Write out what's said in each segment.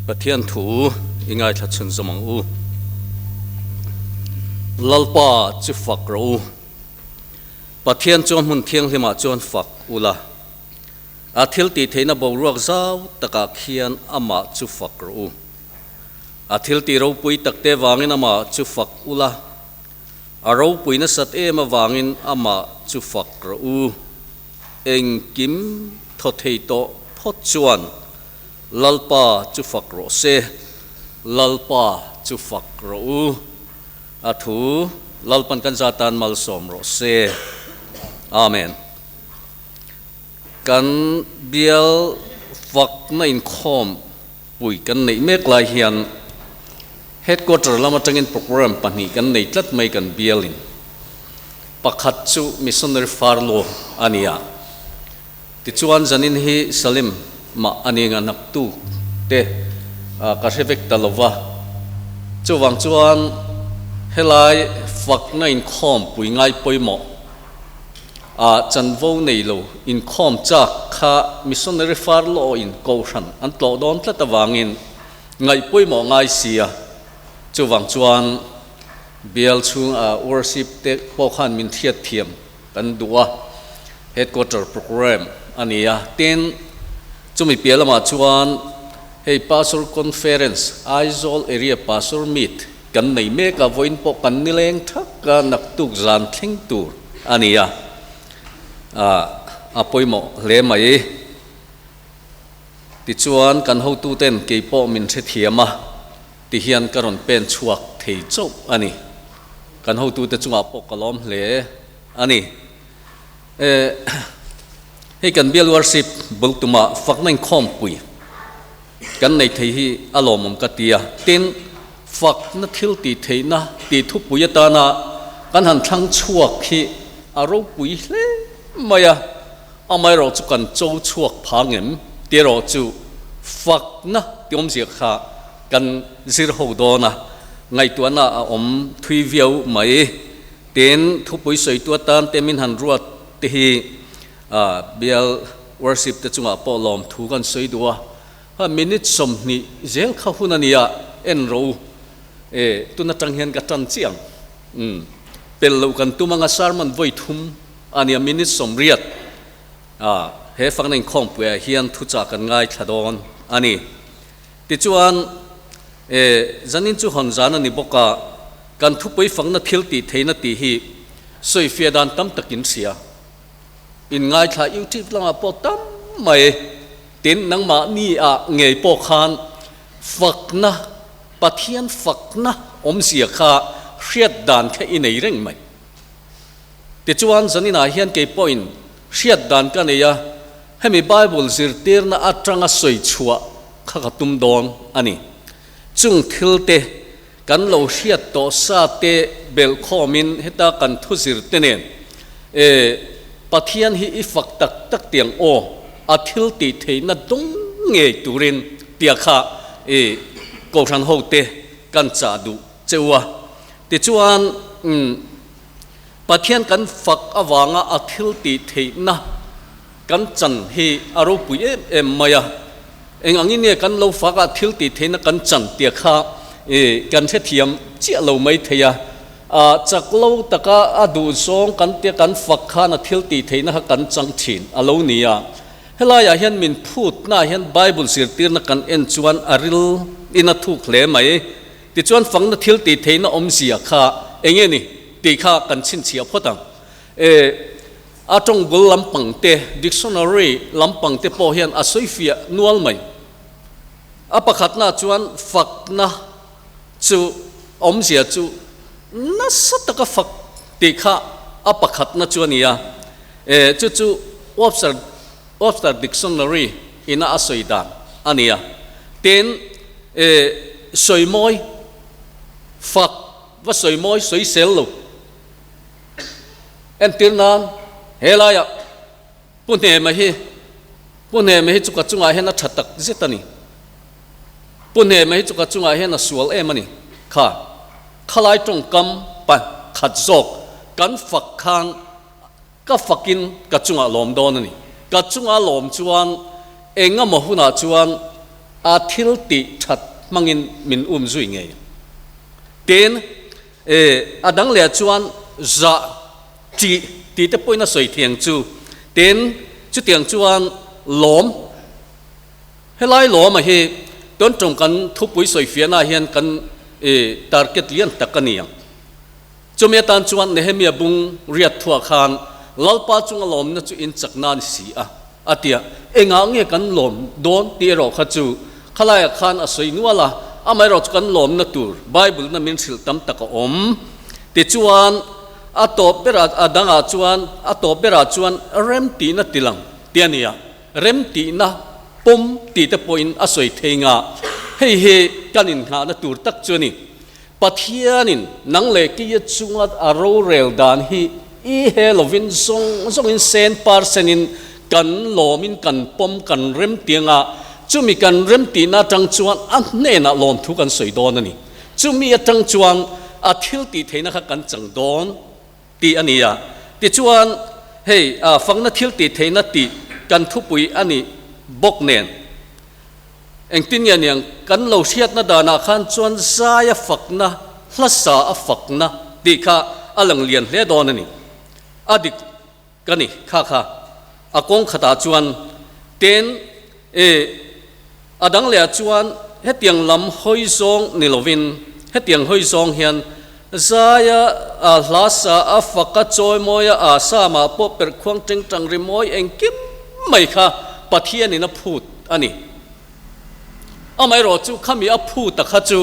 Pathian thu i ngaithla chhun zawm ang u. Lalpa chu fak rawh u. Pathian chuan hmun thianghlimah chuan fak ula. A thil tih theihna boruak zau takah khian amah chu fak rawh u. A thil tih ropui takte vangin amah chu fak ula. A ropui nasat em avangin amah chu fak rawh u. Engkim thaw thei tawh phawt chuan Lalpa chu fak rawh se, Lalpa chu fak rawh u. A thu Lalpan kan za tan malsawm rawh se. Amen. Kan bial fakna inkhawm pui kan neih mek lai hian Headquarter lam atangin programme pahnih kan nei tlat mai kan bialin. Pakhat chu Missionary Farlo a ni a, tichuan zanin hi Salim mah a ni nga naktu te ka hre vek ta lova, chuvang chuan helai fakna inkhawm pui ngai pawimawh a chanvo nei lo inkhawm chak kha Missionary Farlo in Kohhran an tlawh dawn tlat avangin ngaih pawimawh ngai sia, chuvang chuan Bial chhung a worship te pawh khan min hriat thiam kan duh a, headquarter programme a ni a. Tin, chumi piah lamah chuan hei Pastor Conference, Aizawl Area Pastor Meet kan nei mek a, vawiin pawh kan nileng thak a, naktuk zan thleng tur a ni a, a pawimawh hle mai. Tichuan kan hotuten keipawh min hrethiam a. Ti hian ka rawn pen chhuak thei chauh a ni. Kan hotute chungah pawh ka lawm hle a ni. E, hei kan bial worship bul tumah fakna inkhawmpui kan nei thei hi a lawmawm ka ti a. Tin, fakna thil tih theihna tih thupui atana kan han thlang chhuak hi a ropui hle mai a. Amaherawh chu kan cho chhuak pha ngem tih erawh chu fakna tih awmzia kha kan zir ho dawn a, ngaihtuahna a awm thui viau mai. Tin, thupui sawitu atan te min han ruat te hi bial worship te chungah pawh lawmthu kan sawi duh a, ha minute 20 zel kha hun a nia, en rawh u, e tun atang hian ka tan chiah ang, umm pel loh kan tum anga sermon vawi thum a nia minute 80 a he fakna inkhawmpuiah hian thuchah kan ngaithla dawn a ni. Tichuan, e, zanin chu hawn zan a ni bawk a, kan thupui fakna thil tih theihna tih hi sawifiah dan tam takin hria. In ngaithla YouTube lamah pawh tam mai, tin nangmahni ah ngei pawh khan fakna, Pathian fakna awmzia kha hriat dan kha i nei reng mai. Tichuan, zaninah hian kei pawhin hriat dan ka nei a, hemi Bible zirtirna atanga sawi chhuah kha ka tum dawn a ni. Chung thilte kan lo hriat tawh sa te belh khawmin heta kan thu zirte nen, E, Pathian hi i fak tak tak tiang aw, a thil tih theihna dawng ngei turin tia kha i Kohhran hote kan chah duh che u a. Tichuan, Pathian kan fak avanga a thil tih theihna kan chan hi a ropui em em mai a. Eng angin nge kan lo fak a thil tih theihna kan chan tia kha kan hrethiam chiah lo mai thei a. A chak lo taka a duhzawng kan tia kan fak khan a thil tih theihna kha kan chang thin a lo ni a. Helaiah hian min phutnaah hian Bible zirtirna kan en chuan a ril in a thuk hle mai. Tichuan fangna thil tih theihna awmzia kha eng nge ni tih kha kan chhinchhiah phawt ang. E, a tawng bul lampang te, dictionary lampang te pawh hian a sawi fiah nual mai. A pakhatna chuan fakna chu awmzia chu nasa taka fak tih kha a pakhatna chu a ni a. E, chu chu Webster, Webster Dictionary ina a sawi dan a ni a. Tin, e, sawi mawi, fak va sawi mawi sawi sel lo. Entir nan, he laiah Pu Hnema hi, Pu Hnema hi chu ka chungah hian a tha tak zet a ni. Pu Hnema hi chu ka chungah hian a sual em a ni. Kha, khalai tawngkam pa khat zawk kan fak khan Ka fakin ka chungah lawm dawn a ni. Ka chunga lawm chuan engemaw hunah chuan A thil tih that hmangin min um zui ngei ang. Tin, e, a dang leh chuan zah, ṭih tih te pawhin a sawi thiang chu. Tin, chutiang chuan lawm, helai lawma hi tun ṭum kan thupui sawi fiahnaah hian kan, e, target lian tak a ni ang. Chumi atan chuan Nehemia bung riat thuah khan Lalpa chunga lawmna chu in chakna a ni si a, a ti a. Engah nge kan lawm dawn tih erawh kha chu khalaiah khan a sawi nual a, amaherawh chu kan lawmna tur Bible na min hrilh tam tak a awm. Tichuan, a tawp berah a dangah chuan a tawp berah chuan remtihna tilang tih a ni a, remtihna pawm tih te pawhin a sawi thei nga, hei hi kan innghahna tur tak chu a ni. Pathianin nang leh keia chunga a rorel dan hi i he lovin zawng zawngin sen par senin kan lawmin kan pawm kan rem tiang a, chumi kan rem tihna atang chuan a hnenah lawmthu kan sawi dawn a ni. Chumi atang chuan a thil tih theihna kha kan chang dawn tih a ni a. Tichuan hei fakna thil tih theihna tih kan thupui a ni bawk nen. Engtin nge niang kan lo hriatna danah khan chuan zai a fakna, hlasa a fakna tih kha a lang lian hle dawn a ni. A dik ka ni kha kha a kawng khatah chuan ten e a dang lehah chuan hetiang lam hawi zawng ni lovin hetiang hawi zawng hian zaia a hlasa a fak a chawimawi a a samah pawh perhkhuang tengtang rimawi engkim mai kha Pathianin a phut a ni. Amaherawhchu khami a phu ta kha chu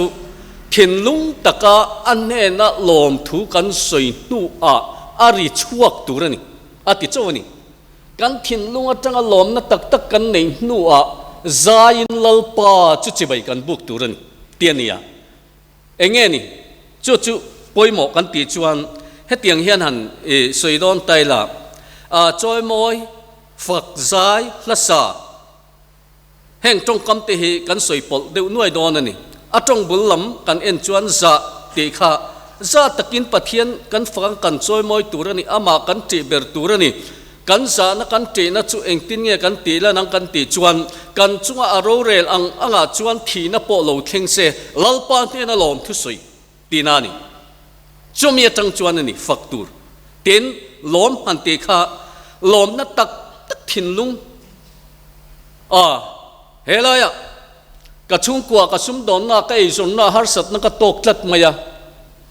thinlung taka a hnena lawmthu kan sawi hnuah a ri chhuak tur a ni, a ti chauh a ni. Kan thinlung atanga lawmna tak tak kan neih hnuah zaiin Lalpa chu chibai kan buk tur a ni, ti a ni a. Eng nge ni? Chu chu pawimawh kan tih chuan hetiang hian han sawi dawn ta ila, chawimawi, fak, zai, hlasa, Heng tawngkam te hi kan sawi pawlh deuh nuai dawn a ni. A tawng bul lam kan en chuan zah tih kha zah takin Pathian kan fak ang kan chawimawi tur a ni, amah kan ṭih ber tur a ni. Kan zahna kan ṭihna chu engtin nge kan tih lan ang kan tih chuan kan chunga a rorel ang angah chuan thihna pawh lo thleng se Lalpa hnena lawm thusawi tihna a ni. Chumi atang chuan a ni fak tur. Tin, lawm han tih kha lawmna tak tak thinlung a helaiah ka chhungkua ka sumdawnna ka eizawnna harsatna ka tawk tlat mai a,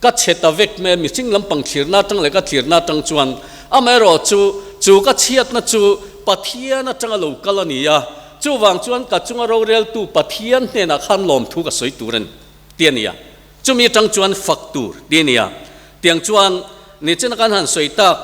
ka chhe ta vek mai a, mihring lampang thlirna atang leh ka thlirna atang chuan amaherawh chu chu ka chhiatna chu Pathian atanga lo kal a ni a, chuvang chuan ka chunga roreltu Pathian hnenah khan lawmthu ka sawi tur a ni tih a ni a. Chumi atang chuan fak tur ti a ni a, tiang chuan nichina kan han sawi tak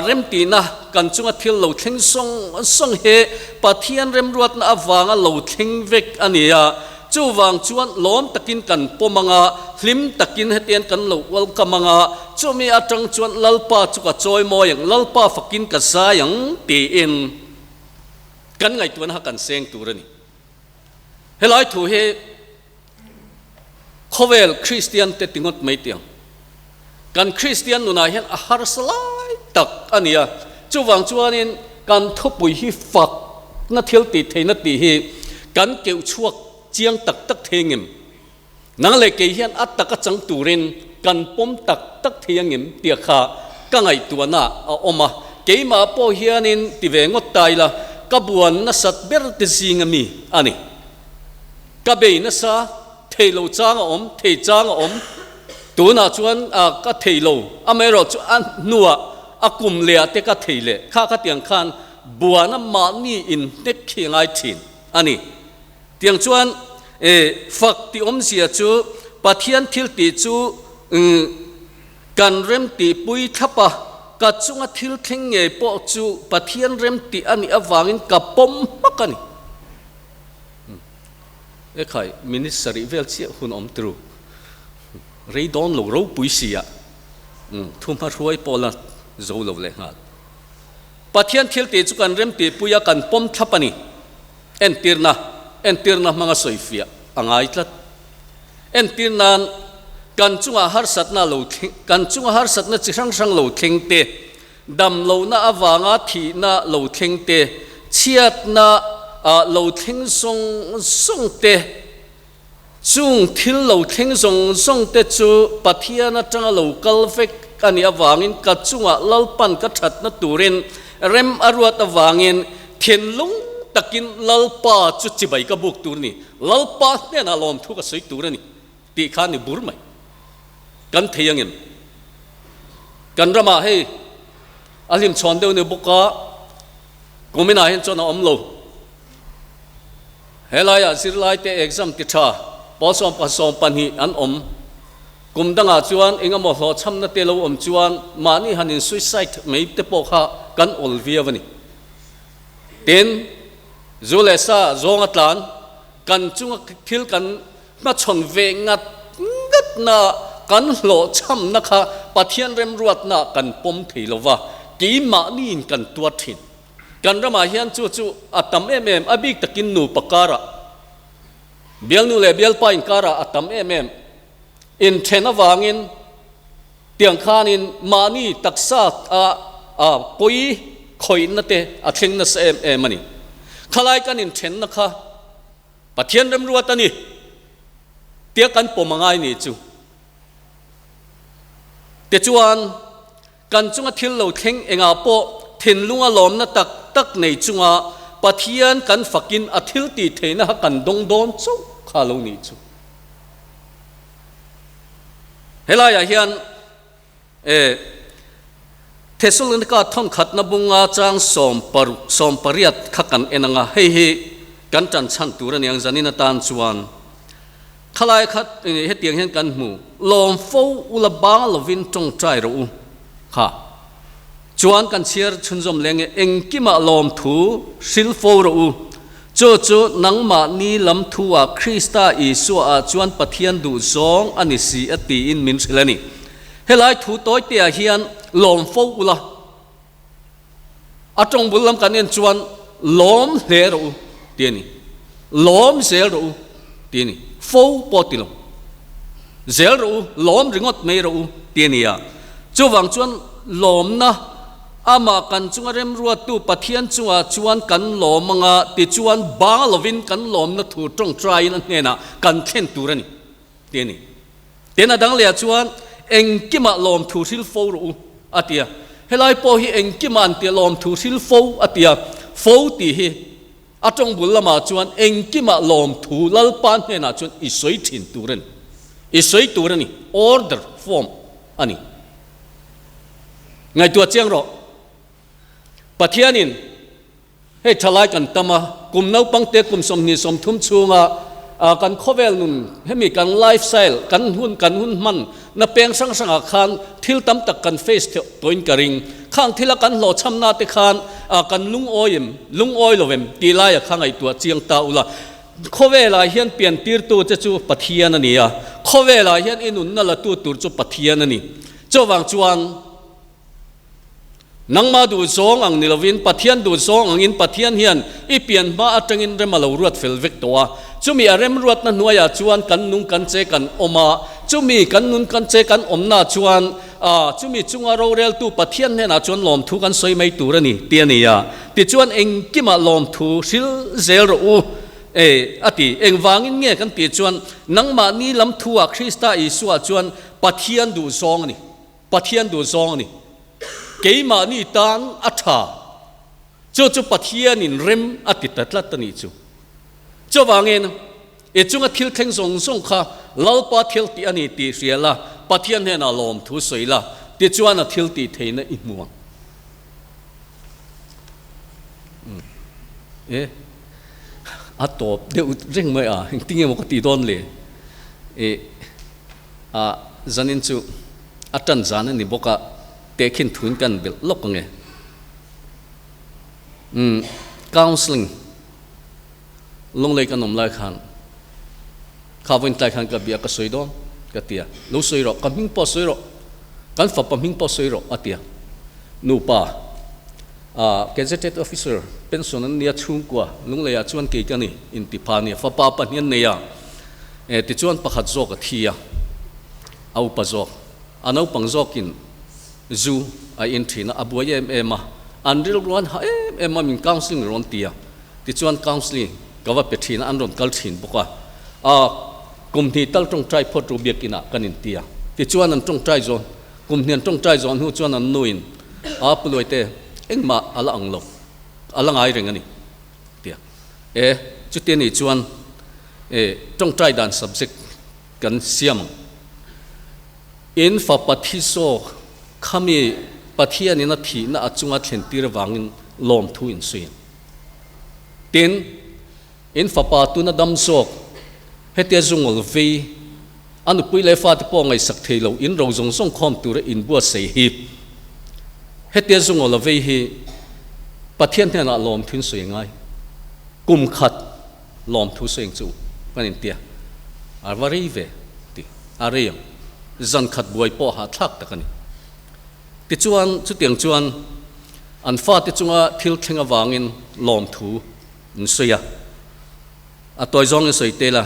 remtihna kan chunga thil lo thleng sawng sawng hi Pathian remruatna avanga lo thleng vek a ni a, chuvang chuan lawm takin kan pawm ang a, hlim takin hetiang kan lo welcome ang a, chumi atang chuan Lalpa chu ka chawi mawi ang, Lalpa fakin ka zai ang tiin kan ngaihtuahna kha kan seng tur a ni. Helai thu hi. Khawvel Kristian te ti ngawt mai tiang. Kan Kristian nunah hian a harsa lai tak a ni a, chuvang chuanin kan thupui hi fakna thil tih theihna tih hi kan keuh chhuak chiang tak tak thei ngem? Nang leh kei hian a taka chang turin kan pawm tak tak thei a ngem tia kha ka ngaihtuahna a awm a, keimah pawh hianin ti ve ngawt ta ila ka buan nasat ber te zing ami a ni. Ka bei nasa, thei lo chang a awm, thei chang a awm. Tunah chuan ka thei lo, amaherawh chu a hnuah a kum lehah te ka thei leh. Kha khatiang khan buana mahni inhnek khi a ngai thin a ni. Tiang chuan fak tih awmzia chu Pathian thil tih chu kan rem tihpui thlap a, ka chunga thil thleng ngei pawh chu Pathian rem tih a nih avangin ka pawm hmak a ni. Ekhai, minute sarih vel chiah hun awm turu. Rei dawn lo ropui si a, thu hmahruai pawh la zo lo leh nghal. Pathian thil tih chu kan rem tihpui a, kan pawm thlap a ni. Entirna, entirna hmanga sawifiah a ngai tlat. Entir nan, kan chungah harsatna lo thleng, kan chunga harsatna chi hrang hrang lo thleng te, Dam lohna avanga thihna lo thleng te, chhiatna lo thleng zawng zawng te, Chung thil lo thleng zawng zawng te chu Pathian atanga lo kal vek a nih avangin ka chungah Lalpan ka thatna turin rem a ruat avangin thinlung takin Lalpa chu chibai ka buk tur a ni, Lalpa hnenah lawmthu ka sawi tur a ni tih kha a ni bur mai. Kan thei angem? Kan ramah hei a hlimchhawn deuh ni bawk a, kuminah hian chuan a awm lo. Helaiah zirlaite exam ti tha pawl 12 an awm. Kum dangah chuan eng emaw hlawhchhamna te lo awm chuan mahni han in suicide mai te pawh kha kan awl viau a ni. Tin, zu leh sa zawnga tlan kan chunga thil kan hmachhawn ve ngat ngatna kan hlawhchhamna kha Pathian remruatna kan pawm thei lova, keimahniin kan tuar thin. Kan ramah hian chu chu a tam em em, a bik takin nupa karah, bialnu leh bialpa inkarah a tam em em. Inthen avangin tiang khanin mahni taksa a a pawi khawihna te a thleng nasa em em a ni. Khalai kan inthenna kha Pathian remruat a ni tia kan pawm a ngai ni chu. Tichuan. Kan chunga thil lo thleng engah pawh thinlunga lawmna tak tak nei chunga Pathian kan fakin a thil tih theihna kha kan dawng dawn chauh kha lo nih chu. Helaiah hian e Thesalonika thawnkhatna bunga chang 60 18 kha kan en anga hei hi kan tan chhan tur a ni ang zanin atan chuan. Thalai kha hetiang hian kan hmu, Lawm fo ula bang lovin tawngtai rawh u kha. Chuan kan chhiar chhunzawm leng e, Engkimah lawmthu hril fo rawh u. Chu chu nangmahni lam thu-ah Krista Isua-ah chuan Pathian duh zawng a ni si a tiin min hrilh a ni. Helai thu tawiteah hian lawm fo ula, A tawng bul lam kan en chuan lawm hle rawh u ti a ni. Lawm zel rawh u ti a ni. Fo pawh ti lo. Zel rawh u, lawm ringawt mai rawh u ti a ni a. Chuvang chuan lawmna amah kan chunga remruattu Pathian chungah chuan kan lawm anga tichuan bang lovin kan lawmna thu tawngtaiin a hnenah kan thlen tur a ni ti a ni. Tin, a dang lehah chuan, Engkimah lawmthu hril fo rawh u, a ti a. Helai pawh hi engkimah an tia lawmthu hril fo a ti a. Fo tih hi a tawng bul lamah chuan engkimah lawmthu Lalpa hnenah chuan i sawi thin tur a ni. I sawi tur a ni. Order form a ni. Ngaihtuah chiang rawh. Pathianin. Hei thalai kan tam a, kum naupangte kum 20 30 chhunga kan khawvel nun hemi kan lifestyle kan hun kan hun hman na peng hrang hrangah khan thil tam tak kan face theuh tawhin ka ring. Khang thila kan hlawhchhamna te khan kan lungawi em, lungawi lo em tih laia kha ngaihtuah chiang ta ula. Khawvelah hian piantirtu che chu Pathian a ni a, khawvelah hian i nunna latu tur chu Pathian a ni. Chuvang chuan. Nangmah duh zawng ang ni lovin Pathian duh zawng angin Pathian hian i pian hma atangin rem a lo ruat fel vek tawh a. Chumi a remruatna hnuaiah chuan kan nung kan che kan awm a, chumi kan nun kan che kan awmna chuan chumi chunga roreltu Pathian hnenah chuan lawmthu kan sawi mai tur a ni ti a ni a. Tichuan engkimah lawmthu hril zel rawh u e a ti. Engvangin nge kan tih chuan nangmahni lam thu-ah Krista Isua chuan Pathian duh zawng a ni. Pathian duh zawng a ni. Keimahni tan a tha. Chu chu Pathianin rem a ti ta tlat a nih chu. Chuvangin, i chunga thil thleng zawng zawng kha Lalpa thil tih a ni tih hria la, Pathian hnenah lawmthu sawi la, tichuan a thil tih theihna i hmu ang. E, a tawp deuh reng mai a, engtin nge maw ka tih dawn le? E, A zanin chu a tan zan a ni bawk a, tehkhin thuin kan belh lawk ang e. Umm, counselling Lunglei kan awm lai khan kha vawiin tlai khan ka bia ka sawi dawn ka ti a, lo sawi rawh, ka hming pawh sawi rawh, kan fapa hming pawh sawi rawh a ti a. Nupa ah gazetted officer pension an nia chhungkua Lungleiah chuan kei ka ni intipha a nia, fapa pahnih an nei a. E, tichuan pakhat zawk a thi a, a upa zawk, a naupang zawkin zu a in thin a, a buai em em a, an rilru an hah em em a, min counselling rawn ti a. Tichuan counselling ka va pe thin a, an rawn kal thin bawk a. A kum hnih tal tawngtai phawt ru biakin ah kan inti a. Tichuan an tawngtai zawn, kum hnih an tawngtai zawn hnu chuan an nuin a Pu Luaite engmah a la ang lo, a la ngai reng a ni tia. E chuti anih chuan e tawngtai dan subject kan siam ang. In fapa thi zawk khami Pathianin a thihna a chunga thlen tir avangin lawmthu in sawi ang. Tin, in fapa tuna dam zawk hetia zungawl vei a nupui leh fate pawh ngaihsak thei lo in ro zawng zawng khawm tura inbuatsaih hi hetia zungawl a vei hi Pathian hnenah lawmthu in sawi ngai. Kum khat lawmthu sawi ang che u kan intia a va rei ve ti a rei ang. Zan khat buai pawh hahthlak tak a ni. Tichuan, chutiang chuan an fate chunga thil thleng avangin lawmthu an sawi a, a tawi zawngin sawi tel a.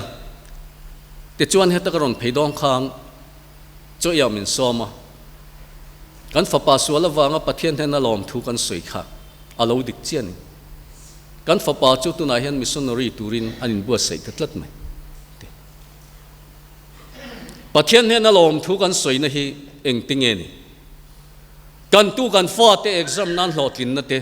Tichuan, heta ka rawn phei dawng khang chaw iau min sawm a, kan fapa sual avanga Pathian hnena lawmthu kan sawi kha a lo dik chiah a ni. Kan fapa chu tunah hian missionary turin an inbuatsaih ta tlat mai. Pathian hnena lawmthu kan sawina hi engti nge ni? Kan tu kan fate exam nan hlawhtlinna te,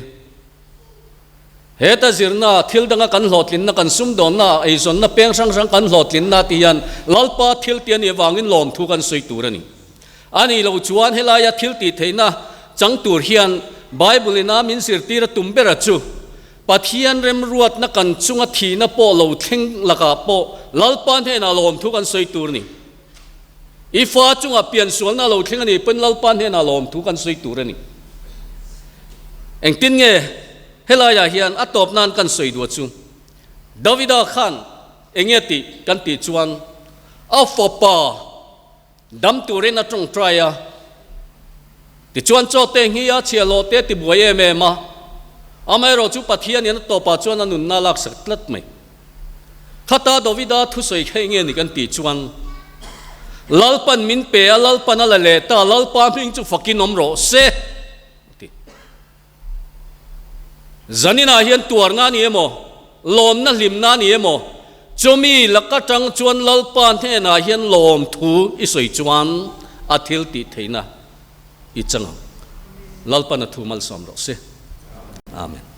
heta zirna thil danga kan hlawhtlinna, kan sumdawnna, eizawnna peng hrang hrang kan hlawhtlinna ti hian Lalpa thil ti a nih avangin lawmthu kan sawi tur a ni. A nih loh chuan helaia thil tih theihna chang tur hian Bible ina min zirtir a tum bera chu Pathian remruatna kan chunga thihna pawh lo thleng lakah pawh Lalpa hnenah lawmthu kan sawi tur a ni. I fa chunga piansualna lo thleng a nih pawhin Lalpa hnenah lawmthu kan sawi tur a ni. Engtin nge helaiah hian a tawp nan kan sawi duah chu? Davida khan enge tih kan tih chuan a fapa Dam turin a tawngtai a, tichuan chaw te nghi a chhia lawh te ti buai em em a, amaherawh chu Pathianin a tawpah chuan a nunna a laksak tlat mai. Khata Davida thusawi kha enge ni kan tih chuan, Lalpan min pe a, Lalpan a la leh ta, Lalpa hming chu fakin awm rawh se, a ti. Zaninah hian tuarna a ni emaw, lawmna hlimna a ni emaw, chumi laka tang chuan Lalpa hnenah hian lawmthu i sawi chuan a thil tih theihna i chang ang. Lalpan a thu malsawm rawh se. Amen.